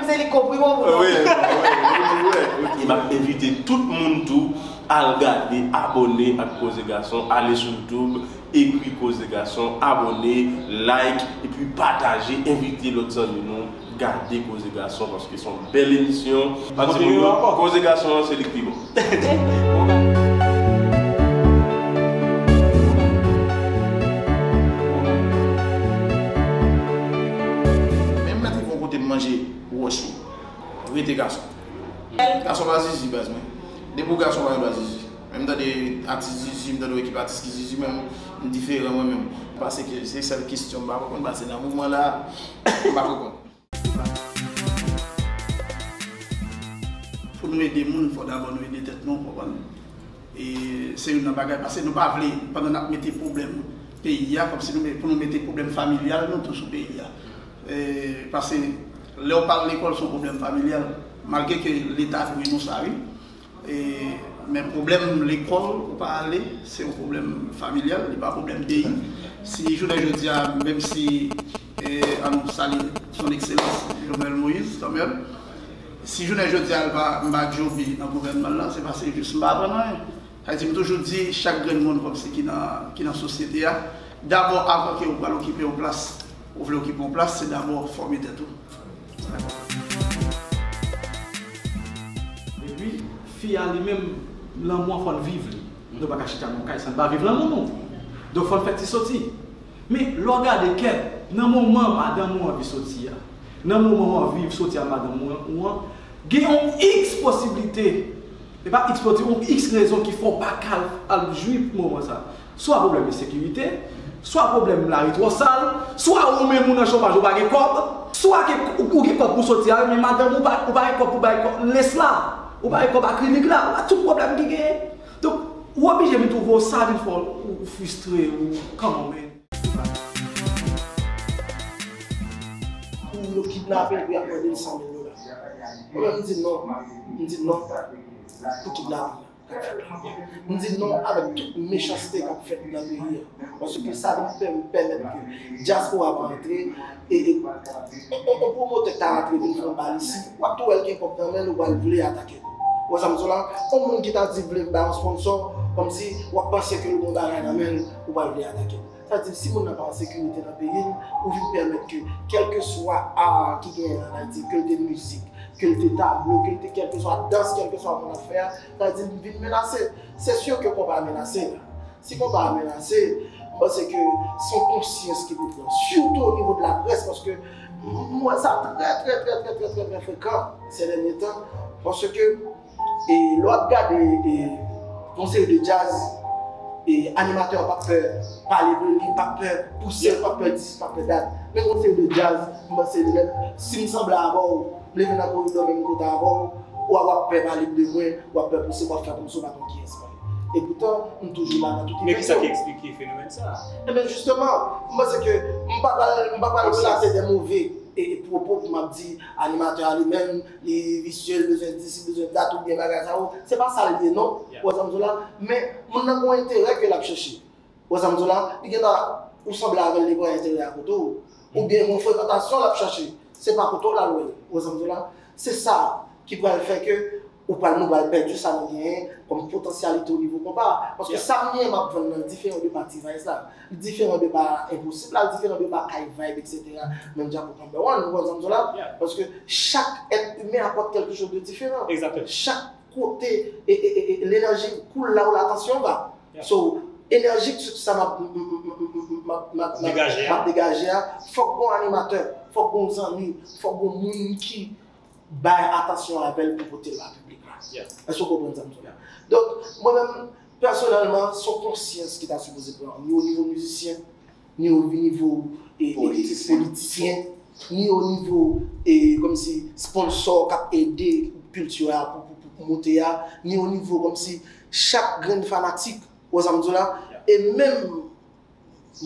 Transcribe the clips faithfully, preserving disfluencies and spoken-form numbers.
Se li konpri w pou wi, wi, wi, wi. E m ap envite tout moun tou al gade, abòne ak Koze Gason, ale sou YouTube, ekri Koze Gason, abòne, like, epi pataje, envite lòt zanmi nou gade Koze Gason, paske se yon bèl emisyon. Koze Gason an, se li k pi bon. Menm mèt rive yon kote m manje wòch li. Rete gason. Gason pa zizi baz mwen. Depi w gason pa gen dwa zizi. Menm tande atis zizi, m tande yon ekip atis ki zizi, men m diferan mwen menm. Pase ke se sèl kesyon m pa konprann, pase nan moman la, m pa konprann. Pou nou ede moun, fò dabò nou ede tèt nou, konprann? E se youn nan bagay, pase nou pa vle, pandan n ap mete pwoblèm peyi a, kòmsi nou, pou nou mete pwoblèm familyal nou tou sou peyi a. E, pase lè w pa al lekòl, se yon pwoblèm familyal, malgre ke Leta dwe nou sa, wi. E, men pwoblèm lekòl, ou pa ale, se yon pwoblèm familyal, li pa pwoblèm peyi. Si jounen jodi a, menm si, e, an nou salye Son Ekselans Jovenel Moïse, kanmenm, si jounen jodi a, l pa, m pa djobe nan gouvènman l lan, se pase jis m pa aprann anyen. Sa vle di, m toujou di, chak grenn moun kòmsi ki nan, ki nan sosyete a, dabò, avan ke ou pral okipe yon plas, ou vle okipe yon plas, se dabò fòme tèt ou. Epi, fi a li menm, lanmou an fò n viv li. Nou pa ka chita nan yon kay san n pa viv lanmou nou. Donk fò n fè ti soti. Men, lè w gade kèt, nan moman madanm ou anvi soti a, nan moman w anvi soti a madanm ou an, gen yon iks posiblite, e pa iks posiblite, yon iks rezon ki fè w pa ka al, al jwi moman sa. Swa pwoblèm ensekirite, swa pwoblèm lari twò sal, swa ou menm ou nan chomaj ou pa gen kòb, swa ke ou, ou gen kòb pou w soti a, men madanm ou pa, ou pa gen kòb pou bay kò-, lens la, ou pa gen kòb akrilik la, tout pwoblèm ki genyen. Donk, ou oblije vin twouve w sa vin fè w, ou fristre, ou kòman men. Pou yo kidnape l, pou y ap mande l san mil dola. Mwen menm, m di non, m di non pou kidnaping. M di non avèk tout mechanste k ap fèt nan peyi a. Paske sa vin pèmèt ke dyaspora pa antre e, e, on, on pwomotè k ta antre vin fè yon bal isi, w ap tou wè l gen kòb nan men l, ou pral vle atake l. Ou wè sa m di w la? On moun ki ta di vle bay yon sponsò, kòmsi w ap panse ke l gen yon bagay nan men l, ou pral vle atake l. Sa vle di, si moun nan pa an sekirite nan peyi l, ou vin pèmèt ke kèlkeswa a ki genyen an Ayiti, ke l te mizik, ke l te tablo, ke l te kèlkeswa dans, kèlkeswa moun ap fè a, sa vle di m vin menase. Se si ke konpa a menase la. Si konpa a menase, m panse ke se yon konsyans ki pou pran, sitou o nivo de laprès, paske m wè sa trè, trè, trè, trè, trè, trè, trè frekan sè dènye tan, paske E lè w ap gade e, yon seri de djaz, e, animatè a p ap pè pale de li, p ap pè pouse, p ap pè dis, p ap pè dat. Men yon seri de djaz, m panse menm si m sanble avè w, m leve nan koridò menm kote avè w, w ap pè pale de mwen, w ap pè pouse, w ap fè kòmsi w pa konn kiyès mwen ye. Epoutan, m toujou la nan tout evènman. Men kisa ki eksplike fenomèn sa a? Ebyen, jisteman, m panse ke m pa pral, m pa pral relate de move e, e pwopo pou m ap di animatè a li menm, li visye, li bezwen dis, li bezwen dat oubyen bagay sa yo. Se pa sa l ye non. Ou wè sa m di w la? Men moun nan gen yon enterè ke l ap chèche. Ou wè sa m di w la? Li gentan, ou sanble avè l, li pran enterè a kote w. Oubyen gen yon frekantasyon l ap chèche. Se pa kote w l al wè l. Ou wè sa m di w la? Se sa ki pral fè ke ou pral, nou pral pèdi sa nou genyen kòm potansyalite o nivo konpa a. Paske sa m genyen m ap vann nan diferan de pa T-Vice la. Li diferan de pa Enposib la, li diferan de pa Kay Vibe, etsetera. Menm jan pou Number One, ou konprann sa m di w la? Paske chak èt imen apòt kèlke choz de diferan. Chak kote e, e, e, e, lenèji koule là où l'attention va. So, enèji sa m ap, m, m, m, m, m, m, m, m ap degaje a, fòk gon animatè, fòk gon zanmi, fòk gon moun ki bay atansyon avè l pou pote l ba piblik la. Èske w konprann sa m di w la? Donk, mwen menm, pèsonèlman, se yon konsyans ki ta sipoze pran, ni o nivo mizisyen, ni o nivo e, e, e, politisyen, ni o nivo e, kòmsi sponsò k ap ede kilti a pou, pou, pou, pou moute a, ni o nivo kòmsi chak grenn fanatik, ou wè sa m di w la? E menm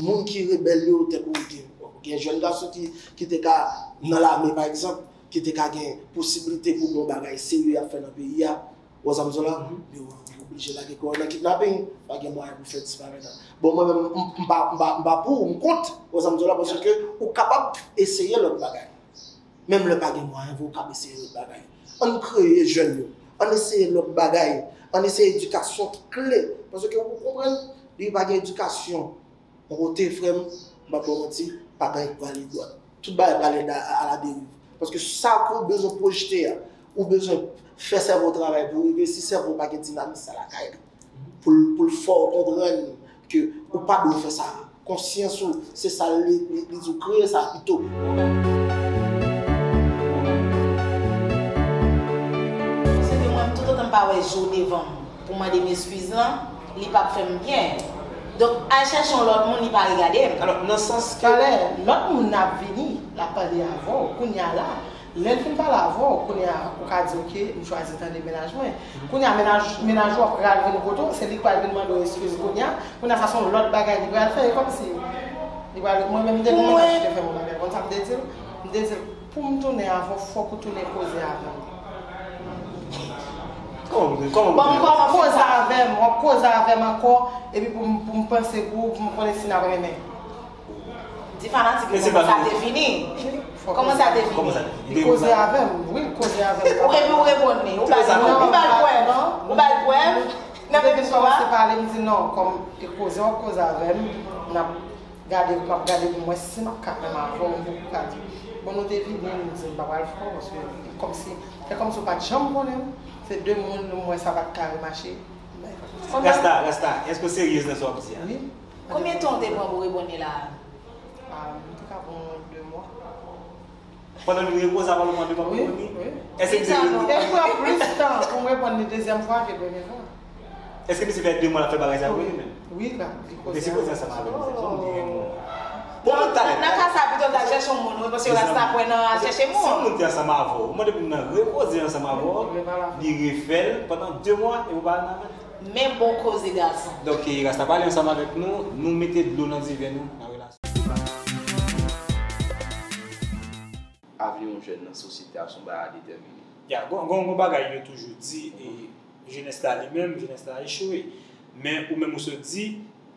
moun ki rebèl yo, tèlkou gen, gen jèn gason ki, ki te ka nan lame, pa egzanp, ki te ka gen posiblite pou gen yon bagay serye y ap fè nan peyi a, ou wè sa m di w la, yo, yo oblije lage kò yo nan kidnaping, pa gen mwayen pou fè disparèt. Bon, mwen menm, m, m pa, m pa, m pa pou, m kont, ou wè sa m di w la, paske ou kapab eseye lòt bagay. Menm lè pa gen mwayen, pou w ka eseye lòt bagay. Ann kreye jèn yo. Ann eseye lòt bagay. Ann eseye edikasyon ki kle. Paske ou konprann, depi pa gen edikasyon, yon kote, frè m, m p ap ba w manti, pa gen anyen k prale dwat. Tout bagay prale da- a la deriv. Paske sa ke w bezwen pwojte a, ou bezwen fè sèvo w travay pou rive, si sèvo w pa gen dinamis sa lakay li, pou l pou l fè w konprann ke ou pa dwe fè sa. Konsyans ou, se sa li, li, li di w kreye sa pito. Paske mwen, toutotan m pa wè Jo devan m pou mande m eskiz lan, li p ap fè m byen. Donk, al chèche yon lòt moun, li pa regade m. Alò, nan sans ke Talè, lòt moun nan ap vini, l ap pale avè w. Kounye a la, lè l fin pale avè w, kounye a, ou ka di, "Oke, m chwazi tande mennaj mwen." Kounye a, mennaj, mennaj ou ap pral vin kote w, se li k pral vin mande w eskiz kounye a. Kounye a, sa se yon lòt bagay li pral fè, e kòmsi li pral, mwen menm, m te gen yon mennaj ki te fè m yon bagay, konn sa m te di l? M te di l, "Pou m tounen avè w, fòk ou tounen koze avè m." Kòman, kòman Bon, m kòman koze avè m, w ap koze avè m ankò, epi pou m, pou m panse pou, pou m konnen si n ap renmen. Di fanatik yo kòman sa te fini. Kòman sa te fini? Kòman sa te fini? Li koze avè m, wi, li koze avè m. Ou epi ou reponn li, ou ba l, ou ba l prèv, ou ba l prèv nan vin kòmanse pale, m di non, kòm e koze w ap koze avè m, n ap gade, m ap gade pou m wè si m ap ka menm avè w, m poko ka di. Bon, nou te vini, m di m pa pral fè w, paske kòmsi, se kòmsi w pa t janm konnen m, se de moun, m wè sa pa t ka remache. Rasta, Rasta, èske w seryez nan sa w ap di a? Wi. Konbyen tan w te pran pou reponn li la a? Ah, m te ka pran de mwa. Pandan nou repoze avan nou mande w ap reponn li? Wi, wi. Èske li te reponn? E pran plis tan pou m reponn li dezyèm fwa ke premye fwa. Èske misye fè de mwa l ap fè bagay sa pou li menm? Wi, la, li koze. Ou te sipoze ansanm avè misye, sa w di gen moun. Bon, nou talè. Nan ka sa, pito l t al chèche yon moun, wi, paske Rasta kwè nan al chèche moun. Si yon moun te ansanm avè w, ou mande pou moun nan repoze ansanm avè w, li refè l pandan de mwa, e ou pa al nan avè l. Men bon koze gason. Donk, eh, Rasta pale ansanm avèk nou, nou mete dlo nan diven nou nan relasyon. Avni yon jèn nan sosyete a se yon bagay a detèmine. Ya, gon, gon, gon bagay yo toujou di, e, jenès la li menm, jenès la echwe. Men ou menm ou sot di,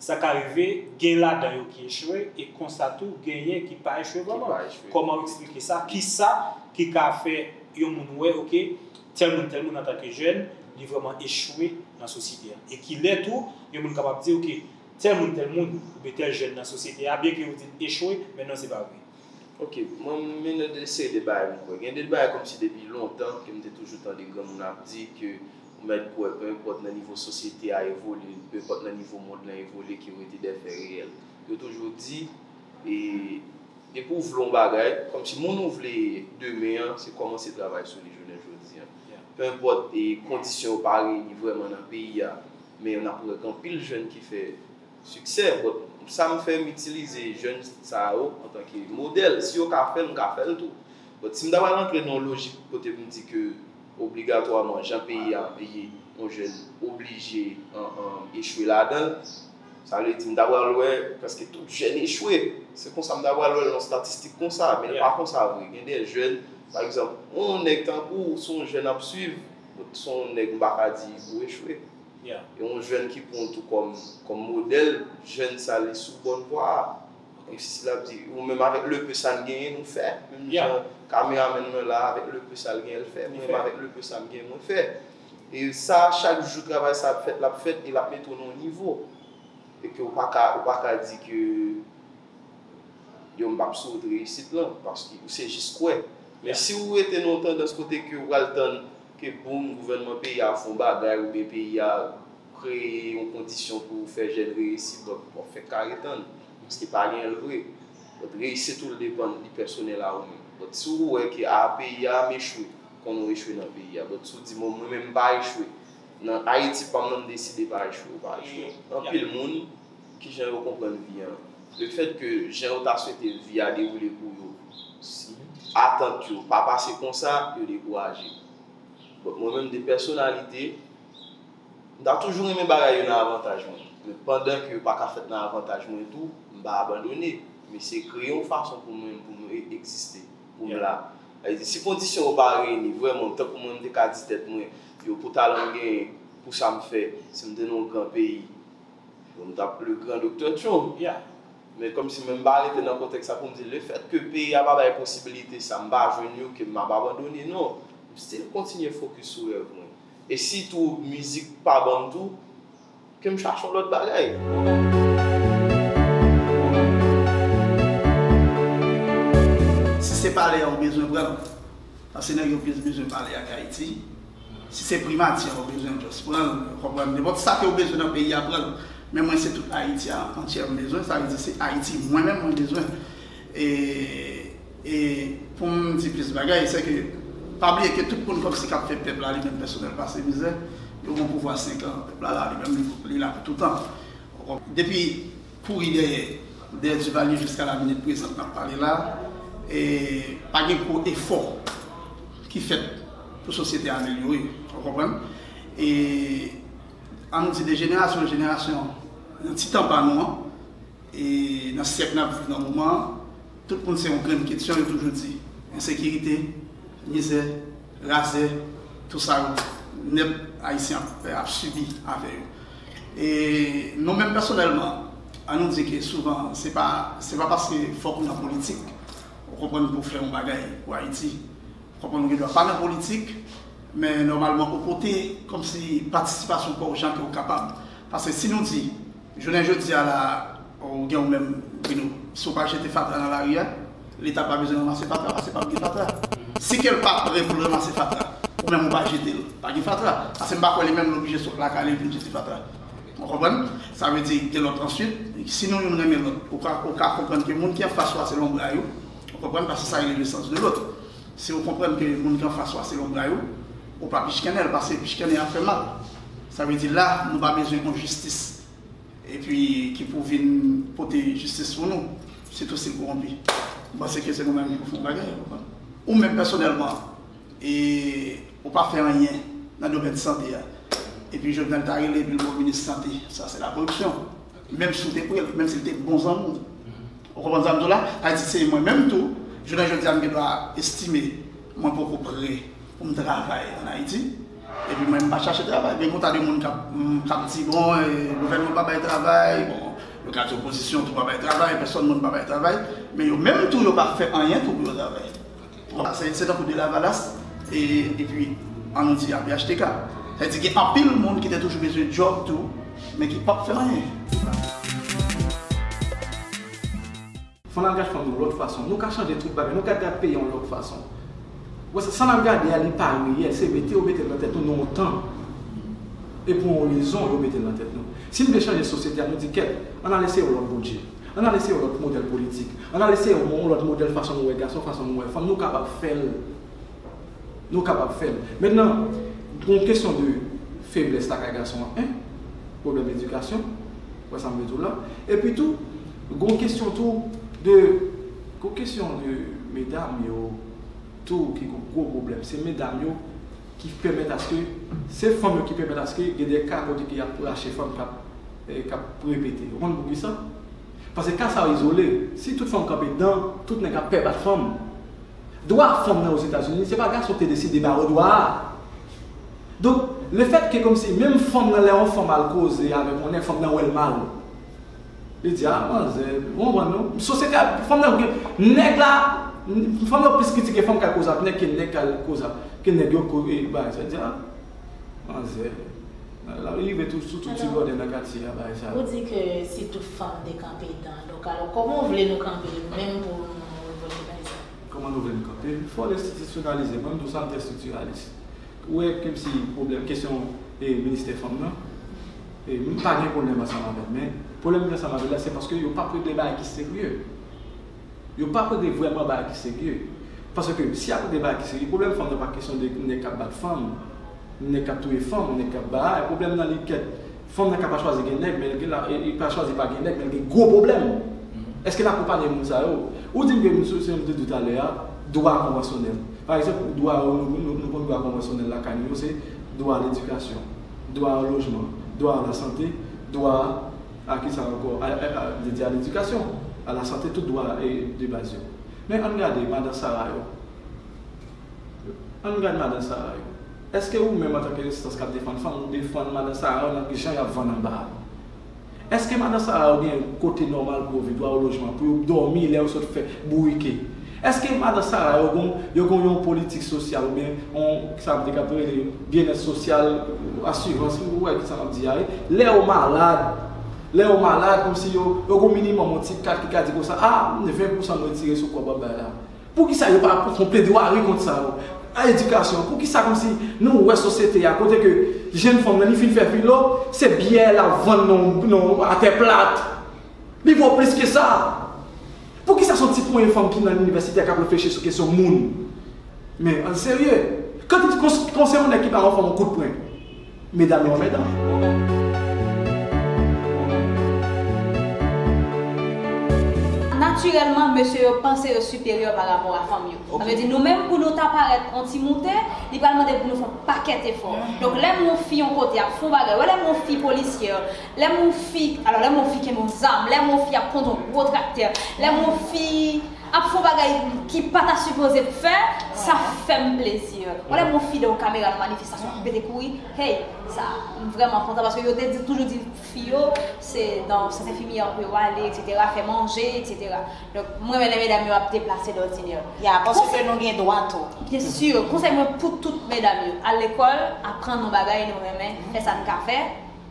sa ka rive, gen ladan yo ki echwe, e konsa tou, genyen ki pa echwe vrèman. Ki pa echwe. Kòman w eksplike sa? Kisa ki ka fè yon moun wè, oke, tèl moun, tèl moun antanke jèn, li vrèman echwe nan sosyete a? E kilè tou, yon moun kapab di, oke, tèl moun, tèl moun, oubyen tèl jèn nan sosyete a, byenke yo di l echwe, men non, se pa vre. Ok, mwen, men nan de seri de bagay m kwè. Gen de bagay kòmsi depi lontan ke m te toujou tande granmoun ap di ke ou mèt kwè, peu importe nan nivo sosyete a evolye, peu importe nan nivo mond lan evolye, ke yo rete de fè reyèl. Yo toujou di, e, depi w vle yon bagay, kòmsi moun ou vle demen an, se kòmanse travay sou li jounen jodi an. Peu importe, e, kondisyon yo pa reyini vrèman nan peyi a, men n ap wè gen anpil jèn ki fè siksè, but sa m fè, m itilize jèn sa yo antanke modèl. Si yo ka fè l, m ka fè l tou. But si m ta pral antre nan yon lojik kote m di ke obligatwaman jan peyi a ye, yon jèn oblije, an, an, echwe ladan l, sa vle di m ta pral wè prèske tout jèn echwe. Se konsa m ta pral wè l nan statistik konsa, men l pa konsa vre. Gen de jèn, pa egzanp, yon nèg tankou w, se yon jèn ap swiv, but se yon nèg m pa ka di ou echwe. E yon jèn ki pran w tou kòm, kòm modèl, jèn sa li sou bòn vwa a. Menm si l ap di, ou menm avèk le peu sa n genyen, nou fè. Menm jan kameramèn mwen la, avèk le peu sa l genyen, l fè. Mwen menm avèk le peu sa m genyen, mwen fè. E sa, chak jou travay sa ap fèt, l ap fèt, e l ap mete w nan yon nivo. E ke ou pa ka, ou pa ka di ke yo m p ap sou wout reyisit lan, paske ou se jis kwè. Men si ou rete nan yon tandans kote ke ou pral tann ke boum, gouvènman peyi a fè yon bagay oubyen peyi a kreye yon kondisyon pou fè jèn reyisi, bon, w ap fè kare tann, paske pa gen l vre. But reyisit ou l depann, li pèsonèl a ou menm. But si ou wè ke a peyi a m echwe, konnen w echwe nan peyi a. But si w di, bon, mwen menm m pa echwe, nan Ayiti pa m nan m deside pa echwe, ou pa echwe. Anpil moun, kijan yo konprann vi an. Le fèt ke jan yo ta swete vi a dewoule pou yo, si atant yo pa pase konsa, yo dekouraje. But mwen menm de pèsonalite, m ta toujou renmen bagay yo nan avantaj mwen. Men pandan ke yo pa ka fèt nan avantaj mwen tou, m pa abandone. M eseye kreye yon fason pou mwen, pou mwen e- egziste, pou m la. Sa vle di, si kondisyon yo pa reyini, vrèman, tankou mwen m te ka di tèt mwen, yo, pou talan m genyen, pou sa m fè, si m te nan yon gran peyi, bon, m t ap le gran Doktè Trump. Men kòmsi mwen m pa rete nan kontèks sa pou m di, lefètke peyi a pa bay posibilite sa, m pa jwenn yo, ke m ap abandone, non. M still kontinye fokis sou rèv mwen. E si tou mizik pa ban m tou, ke m chache yon lòt bagay. Si se palè a ou bezwen pran l, paske nèg yo plis bezwen pale ak Ayiti. Si se primati a ou bezwen, just pran l, ou konprann? Nenpòt sa ke ou bezwen nan peyi a, pran l. Men mwen, se tout Ayiti a antyè m bezwen, sa vle di se Ayiti mwen menm mwen bezwen. E, e pou m di plis bagay, se ke pa bliye ke tout moun kòmsi k ap fè pèp la li menm pèsonèl pase mizè, yo gen pouvwa senk an, pèp la la li menm li, li la pou toutan. Depi kouri dèyè, dèyè Duvalier jiska la minit prezan n ap pale la, e pa gen gwo efò ki fèt pou sosyete a amelyore, ou konprann? E ann nou di de jenerasyon an jenerasyon, nan ti tan pa nou an, e nan syèk n ap viv nan moman an, tout moun se yon grenn kesyon yo toujou di. Ensekirite, mizè, razè, tou sa yo nèt Ayisyen ap, ap sibi avè yo. E nou menm pèsonèlman, ann nou di ke souvan, se pa, se pa paske fòk ou nan politik, ou konprann, pou fè yon bagay pou Ayiti. Konprann, ou gen dwa pa nan politik, men nòmalman ou pote kòmsi patisipasyon pa w jan ke w kapab. Paske si nou di, jounen jodi a la, ou gen ou menm, Bruno, si w pa jete fatra nan lari a, Leta pa bezwen ranmase fatra, paske p ap gen fatra. Si ke l pa pre pou l ranmase fatra, ou menm ou pa jete l, pa gen fatra. Paske m pa kwè li menm l oblije sot lakay li vin jete fatra. Ou konprann? Sa vle di, gen lòt answit, si nou youn renmen lòt, ou ka, ou ka konprann ke moun ki anfas ou a se lonbray ou, ou konprann? Paske sa rele le sens de l'autre. Si ou konprann ke moun ki anfas ou a se lonbray ou, ou pa pichkannen l, paske pichkannen ap fè mal. Sa vle di la, nou pa bezwen yon jistis epi ki pou vin pote jistis pou nou, sitou si l kowonpi. M panse ke se nou menm ki pou fè yon bagay, ou konprann? Ou menm pèsonèlman, e ou pa fè anyen nan domèn sante a. Epi Jovenel ta rele epi l ba w minis sante. Sa se la koripsyon. Menm si w te pre l, menm si l te bon zanmi w. Ou konprann sa m di w la? Sa vle di se mwen menm tou, jounen jodi a m gen dwa estime mwen poko pre pou m travay ann Ayiti. Epi mwen m pa chache travay. Gen yon ta de moun k ap, m, k ap di, bon, e, gouvènman pa bay travay, bon, yo ka di opozisyon tou pa bay travay, pèsòn moun pa bay travay, men yo menm tou yo pa fè anyen tou pou yo travay. Bon, se, se tankou de Lavalas, e, epi, ann nou di A P H T K. Sa vle di gen anpil moun ki te toujou bezwen djòb tou, men ki p ap fè anyen. Fò n al gad fanm yon lòt fason. Nou ka chanje tout bagay. Nou ka gad peyi a yon lòt fason. Wè sa, sa n ap gade a, li pa reyèl. Se mete yo mete l nan tèt nou nan yon tan. E pou yon rezon, yo mete l nan tèt nou. Si n vle chanje sosyete a, nou di, kèt, ann al eseye yon lòt Bondye. Ann al eseye yon lòt modèl politik. Ann al eseye yon, yon lòt modèl fason nou wè gason, fason nou wè fanm. Nou kapab fè l. Nou kapab fè l. Mentnan, gon kesyon de feblès lakay gason an, en, pwoblèm edikasyon, wè sa m vle di w la. Epi tou, gon kesyon tou de, gon kesyon de medam yo tou ki gon gwo pwoblèm. Se medam yo ki pèmèt aske, se fanm yo ki pèmèt aske gen de ka kote ke y ap rache fanm k ap, eh, k ap repete. Ou konn poukisa? Paske ka sa yo izole. Si tout fanm kanpe dan, tout nèg ap pè bat fanm. Dwa fanm nan Ozetazini, se pa gason te deside ba yo dwa a. Donk, lefètke kòmsi menm fanm nan, lè yon fanm al koze avèk yon nèg, fanm nan wè l mal. Li di, a, manzè, ou konprann non? Sosyete a, fanm nan gen, nèg la, fanm nan plis kritike fanm k al koze ak nèg ke nèg k al koze ak, ke nèg yo ko-, e, bagay sa, di, a, manzè. La, li rive tou, sou tout ti bòdè nan katye a, bagay sa. Ou di ke si tout fanm te kanpe dan, donk, alò, kòman w vle nou kanpe menm pou nou revolte bagay sa? Kòman nou vle nou kanpe? Fò l enstitisyonalize, mwen, m di w sa, m trè estriktiranlis. Ou wè, kèmsi pwoblèm, kesyon, e, ministè fanm nan, e, m pa gen pwoblèm ansanm avè l, men pwoblèm m gen ansanm avè l la, se paske yo p ap regle bagay ki serye. Yo p ap regle vrèman bagay ki serye. Paske si y ap regle bagay ki serye, pwoblèm fanm nan pa kesyon de nèg k ap bat fanm, nèg k ap touye fanm, nèg k ap bagay. Pwoblèm nan li kèt, fanm nan ka pa chwazi gen nèg, men l gen la, e, e pa chwazi pa gen nèg, men l gen gwo pwoblèm. Èske n akonpanye moun sa yo? Ou di m ke nou sou, se m te di w talè a, dwa konvansyonèl. Pa egzanp, dwa yo, nou, nou, nou konn dwa konvansyonèl lakay nou yo, se dwa a ledikasyon, dwa a lojman, dwa a lasante, dwa a kisa ankò? A, a, a, de, de a ledikasyon, a lasante, tout dwa, e, de baz yo. Men ann gade madan Sara yo. Ann gade madan Sara yo. Èske ou menm antanke enstans k ap defann fanm, ou defann madan Sara yo nan jan y ap vann anba a? Èske madan Sara yo gen kote nòmal pou yo viv, dwa o lojman, pou yo dòmi lè yo sot fè bourike? Èske madan Sara yo gon, yo gon yon politik sosyal oubyen yon, sa m te ka rele byennèt sosyal, asirans, ou wè ki sa m ap di a, wi? Lè yo malad, lè yo malad, kòmsi yo, yo gon minimòm yon ti kat ki ka di konsa, a, ven pousan m retire sou kòb w ap bay la. Poukisa yo pa fè yon pledwari kont sa yo? A edikasyon, poukisa kòmsi nou wè sosyete a, kote ke jenn fanm nan li fin fè filo, se byè l ap vann nan, nan atè plat? Li vo plis ke sa. Poukisa se yon ti ponyen fanm ki nan inivèsite a k ap reflechi sou kesyon moun? Men, ann serye. Kantite kons-, konsèy yon nèg ki ba yon fanm yon kout pwen? Medam yo anmèdan. Natirèlman, mesye yo panse yo siperyè pa rapò a fanm yo. Sa vle di, nou menm, pou nou ta parèt yon ti moute, li pral mande pou nou fè yon pakèt efò. Donk, lè m wè yon fi yon kote ap fè yon bagay, wè lè m wè yon fi polisyè, lè m wè yon fi, alò, lè m wè yon fi kenbe yon zam, lè m wè yon fi ap kondui yon gwo traktè, lè m wè yon fi ap fè yon bagay ki pa ta sipoze fè, sa fè m plezi. Wè lè m wè yon fi devan yon kamera nan manifestasyon ap pete kouri, hey, sa, m vrèman kontan paske yo te di, toujou di fi yo, se nan, se enfimyè pou yo ale, etsetera, fè manje, etsetera. Donk, m renmen lè medam yo ap deplase dòdinè. Ya, paske nou gen dwa tou. Byen si, konsèy mwen pou tout medam yo, al lekòl, aprann yon bagay nou renmen, fè sa n ka fè.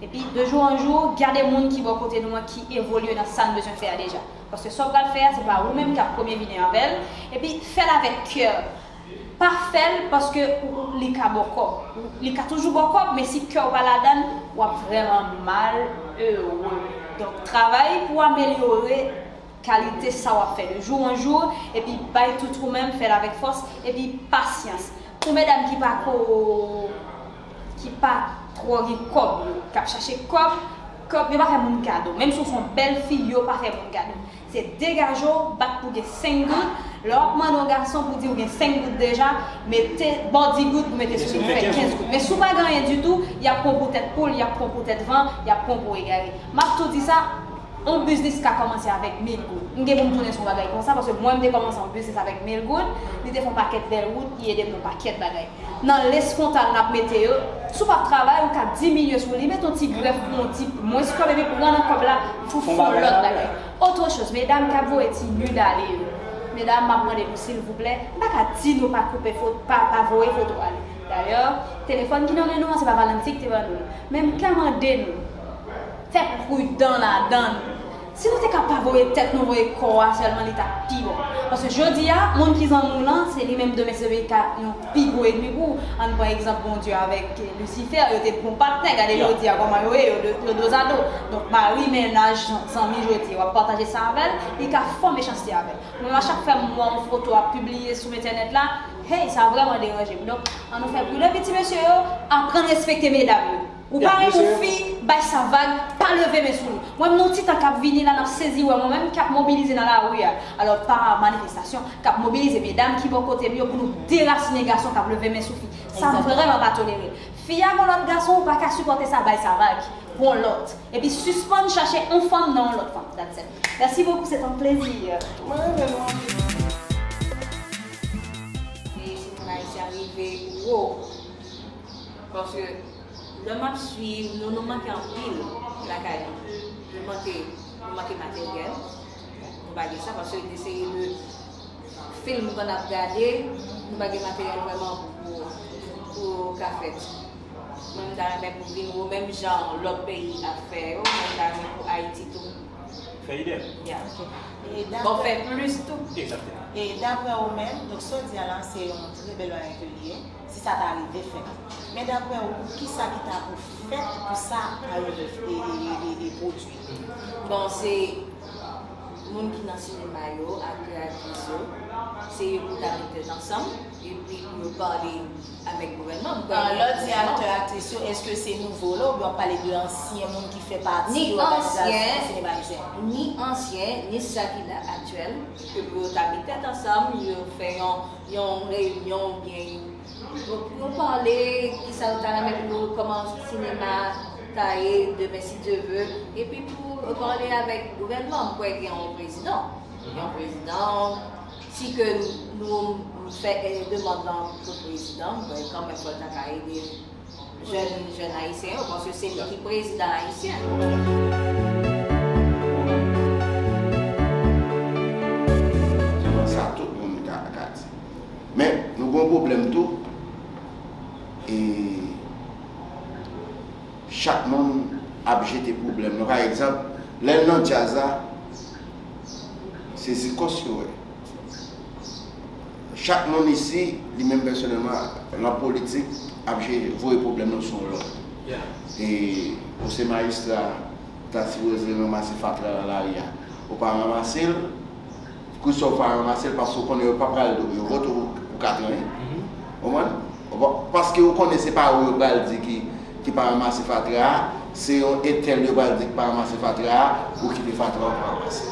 Epi, de jou an jou, gade moun ki bò kote nou an ki evolye nan sa n bezwen fè a deja. Paske sa w pral fè a, se pa ou menm k ap premye vini avè l. Epi, fè l avèk kè. Pa fè l paske ou, ou, li ka ba w kòb. Li ka toujou ba w kòb, men si kè w pa ladan l, w ap vrèman malere. Donk, travay pou w amelyore kalite sa w ap fè de jou an jou, epi bay tout ou menm, fè l avèk fòs, epi pasyans. Pou medam ki pa ko, ki pa twò gen kòb yo, k ap chache kòb, kòb, yo pa fè moun kado. Menm si w se yon bèl fi, yo pa fè moun kado. Se degaje w, bat pou gen senk goud. Lè w ap mande yon gason pou di w gen senk goud deja, mete, ba w di goud pou mete sou li pou fè kenz goud. Men si w pa gen anyen ditou, y ap pran w pou tèt poul, y ap pran w pou tèt van, y ap pran w pou egare. M ap tou di sa, yon biznis ka kòmanse avèk mil goud. M gen pou m tounen sou yon bagay konsa, paske mwen m te kòmanse yon biznis avèk mil goud, li te fè yon pakèt bèl wout, li ede m nan yon pakèt bagay. Nan lesfwontal n ap mete yo, si w p ap travay, ou ka diminye sou li, mete yon ti grèf pou yon ti mwens kòb epi pran nan kòb la pou fè yon lòt bagay. Otre choz, medam k ap voye ti nude ale yo, medam, m ap mande nou silvouplè, m pa ka di nou pa koupe foto, pa, pa voye foto ale. Dayè, telefòn ki nan men nou an, se pa Valentin ki te ban nou l. Men m ka mande nou, fè pridan ladan l. Si nou te ka pa voye tèt nou, voye kò a sèlman, li t ap pi bon. Paske jodi a, moun ki zanmi w lan, se li menm demen se li ka yon pi gwo enmi pou w. Ann pran egzanp Bondye avèk Lisifè, yo te bon patnè, gade jodi a kòman yo ye, yo de, yo dozado. Donk mari, mennaj, zanmi jodi a, w ap pataje sa avè l, li ka fè w mechanste avè l. Mwen menm a chak fwa m wè yon foto ap pibliye sou entènèt la, hey, sa vrèman deranje m. Donk, ann nou fè pridan, epi ti mesye yo, aprann respekte medam yo. Ou pa renmen yon fi, bay sa vag, pa leve men sou li. Mwen menm nan yon ti tan k ap vini la, n ap sezi wè mwen menm k ap mobilize nan lari a. Alò, pa manifestasyon, k ap mobilize medam ki bò kote m yo pou nou derasinen gason k ap leve men sou fi. Sa m vrèman pa tolere. Fi a gon lòt gason, ou pa ka sipòte sa, bay sa vag. Gon lòt. Epi sispann chache yon fanm nan yon lòt fanm. That's it. Merci beaucoup, c'est un plaisir. Mwen renmen nou anpil. E sinema ayisyen an rive wo. Paske lè m ap swiv nou, nou manke anpil lakay nou. Nou manke, nou manke materyèl. Nou pa gen sa paske n eseye de fim nou konn ap gade, nou pa gen materyèl vrèman pou, pou, pou ka fèt. Mwen m ta renmen pou vin wo menm jan lòt peyi ap fè yo, mwen m ta renmen pou Ayiti tou. Fè idèm. Ya. Bon, fè plis tou. Egzakteman. E daprè ou menm, donk sa w di a la se yon trè bèl bagay ke li ye, si sa ta rive fèt. Men daprè ou, kisa ki ta pou fèt pou sa ta rive e, e, e, e, e pwodui? Bon, se moun ki nan sinema yo, aktè, aktris yo, se yo pou ta met tèt ansanm, epi pou yo pale avèk gouvènman. Lè w di aktè, aktris yo, èske se nouvo la oubyen w ap pale de ansyen moun ki fè pati de òganizasyon sinema ayisyen? Ni ansyen, ni sa ki la aktyèl, ke pou yo ta met tèt ansanm, yo fè yon, yon reyinyon oubyen pou nou pale kisa yo ta renmen pou nou, kòman sinema ta ye demen si Dye ve, epi pou pale avèk gouvènman, m kwè gen yon prezidan. Yon prezidan, si ke nou fè demann lan pou prezidan, m kwè kanmenm fò l ta ka ede nou. jèn, jèn ayisyen yo, paske se li ki prezidan ayisyen. Sa tout moun ka, ka di. Men, nou gen yon pwoblèm tou. E chak moun ap jete pwoblèm nan. Pa egzanp, lè l nan djaz la, se zikòs yo wè. Chak moun isi, li menm pèsonèlman, nan politik, ap je- voye pwoblèm nan sou yon lòt. E ou se majistra, ta sipoze ranmase fatra nan lari a. Ou pa ranmase l, Christophe pa ranmase l paske ou konnen yo pa pral do yo vote ou pou katran. Ou konprann? Paske ou konnen se pa ou yo pral di ki, ki pa ranmase fatra a, se yon entèl yo pral di ki pa ranmase fatra a, ou kite fatra a ou pa ranmase.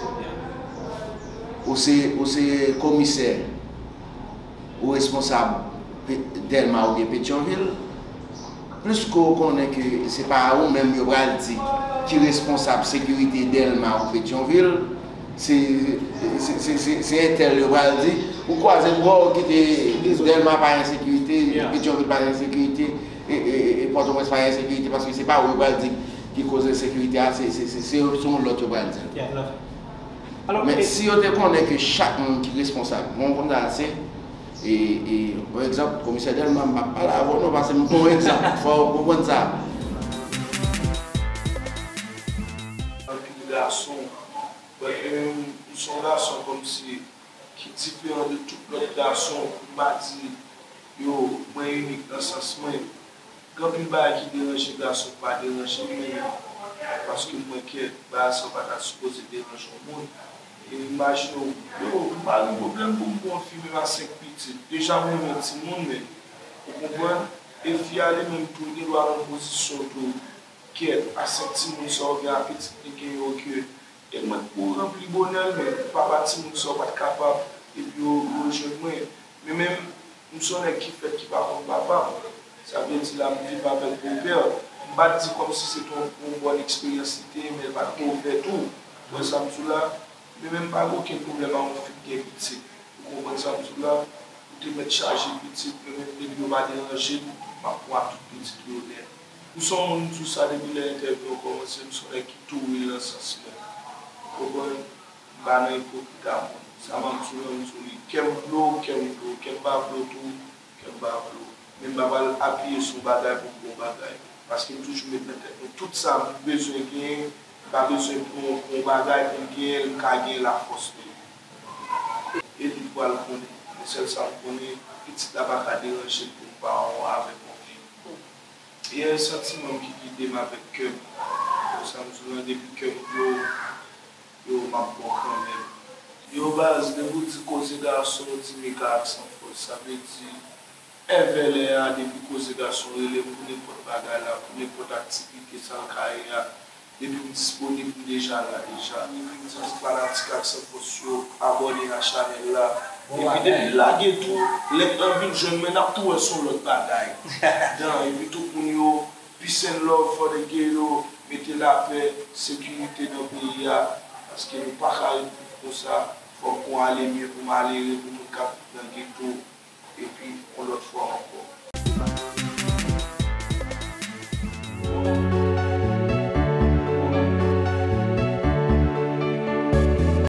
Ou se, ou se komisè, ou responsab Dèlma oubyen Petyonvil, plis ke w konnen ke se pa ou menm yo pral di ki responsab sekirite Dèlma ou Petyonvil, se se, se, se, se entèl yo pral di, ou kwaze bò ou kite Dèlma pa gen sekirite, Petyonvil pa gen sekirite, e, e, e Pòtoprens pa gen sekirite, paske se pa ou yo pral di ki koz ensekirite a, se, se, se, se, se yon lòt yo pral di l. Men si yo te konnen ke chak moun ki responsab, bon, konn sa se, e, e, pa egzanp, komisè Dèlma, m p ap pale avè w non, paske m pran yon egzanp, fò w konprann sa. Anpil gason, but mwen menm, m se yon gason kòmsi ki diferan de tout lòt gason, pou m pa di yo, mwen inik nan sans mwen. Gen anpil bagay ki deranje gason k pa deranje m menm, paske mwen kwè bagay sa yo pa ta sipoze deranje yon moun. E imajine w, yo, m pa gen pwoblèm pou m gen yon fi menm a senk pitit. Deja m renmen timoun, men, ou konprann? E fi a li menm tou, li gen dwa nan yon pozisyon tou, kèt, a senk timoun sa yo gen, a pitit li gen yo, ke e mwen pou ranpli bonè l, men papa timoun sa yo pa t kapab, epi yo, yo jwenn mwen. Men menm, m se yon nèg ki fèt ki pa konn papa m. Sa vle di la, m viv avèk bopè. M pa t di kòmsi se te yon, yon bòn eksperyans li te ye, men l pa t movè tou. Ou wè sa m di w la? Men menm m pa gen okenn pwoblèm a yon fi k gen pitit. Ou konprann sa m di w la? Ou te mèt chaje pitit, men menm depi yo pa deranje m, m ap pran tout pitit yo nèt. M se yon moun, m di w sa depi lè entèvyou an kòmanse, m se yon nèg ki tou real nan sans mwen. Ou konprann? M pa nan ipokrit a moun. Sa m ap di w lan, m di w li. Kè m vle w, kè m vle w. Kè m pa vle w tou, kè m pa vle w. Men m pa pral apiye sou yon bagay pou m gen yon bagay. Paske m toujou met nan tèt mwen, tout sa m bezwen genyen, m pa bezwen pou yon, pou yon bagay pou m genyen l, m ka genyen l a fòs de. E li pral konnen. Men sèl sa m konnen, pitit la pa ka deranje m pou m pa yon avèk yon fi. E santiman m ki gide m avèk kè m. Sa m di w lan, depi kè m vle w, yo, m ap ba w kanmenm. Yo baz, depi w di koze gason, w di Mika ak Sanfòs, sa vle di, èvè lè a, depi koze gason rele m pou nenpòt bagay la, pou nenpòt aktivite sa l ka ye a, depi m disponib, m deja la deja. Epi m di tout fanatik ak Sanfòs yo abòne a chanèl la. Epi depi l lage tou, lè n vin jwenn mwen, n ap tou wè se yon lòt bagay. Dan, epi tout moun yo, peace and love for the ghetto, mete lapè, sekirite nan peyi a, paske nou pa ka ret viv konsa, fòk pou ale mye, pou malere, pou moun k ap viv nan geto,